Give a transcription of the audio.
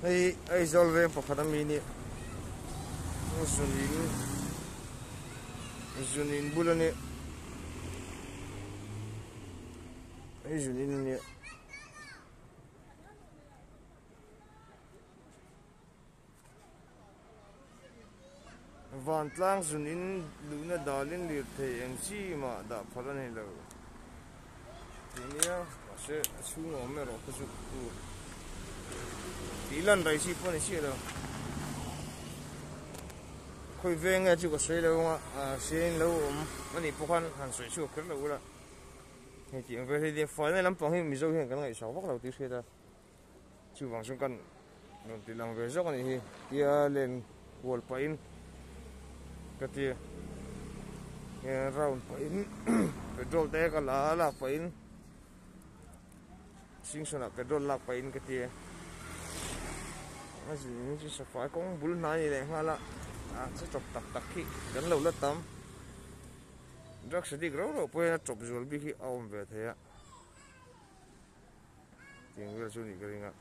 Hei Aizawl veng pakhat ami nia zunin zunin bul a nia hei zunin a nia. Vantlang zunin luhna dalin lirthei eng chi mah dah phal a ni lo tih nia mahse a chhung a awm erawh kha chu tur tih lan rai chi pawh a ni chiah lo khawi veng nge chu ka sawi lo anga siain lo awm a nih pawh khan han sawi chhuak kher lo ula hei tih ang vel hi faina lampang hi mizo hian kan ngaihsak vak lo tih hriat a. Chuvang chuan kan rawn ti lang ve zawk a nih hi tia len kual pahin ka ti round pahin petrol te ka la a lak pahin singsawn ah petrol lak pahin ka ti a zin chu safai kawng bul hnai a ni leh nghal a a che tawp tak tak hi kan lo la tam drugs addict rau rau pawh hian a tawp zual bik hi a awm ve thei a. Tiang vel chu nih ka ring a.